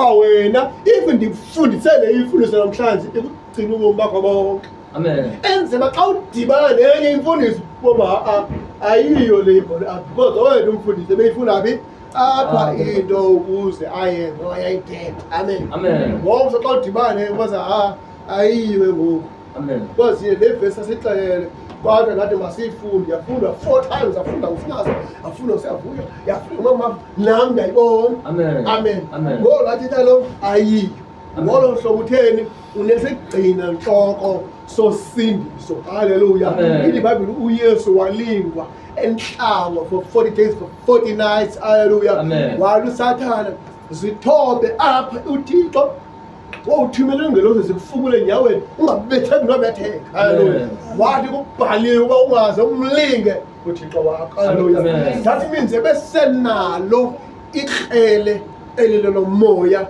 Kwa wena if ndikufundisele imfundiso namhlanje ikugcina ubomi bakho bonke. Amen. Enzima xa udibana nenye imfundiso boba ha-a ayiyo le ibhola apha because owena umfundisi ebeyifuna phi apha Ah. into ukuze ayenze wayayithetha. Amen. Amen. Ngomso xa udibane kwaza ha ayiwe ngoku. Amen. Because le vesi asixelele kodwa nathi masiyifunde. Yafundwa four times, afunda uSinazo, afunda uSiyavuya, yafunda umama, nam ndiyayibona. Amen. Amen. Amen. Ngolo lathi lo ayiyo. Amen. Ngolo hlobo utheni unesigcina ntloko sosindiso. Haleluya. Amen. Ithi iBhayibhile uYesu walingwa entlango for 40 days, for 40 nights. Haleluya. Amen. Wala uSathana zithobe apha uThixo wawuthumela ingelosi zikufukule enyaweni ungabetheki nobetheka. Haleluya. Amen. Wathi kubhaliwe uba ungaze umlinge uThixo wakho. Haleluya. Amen. That means ebesenalo ikrele elilelomoya.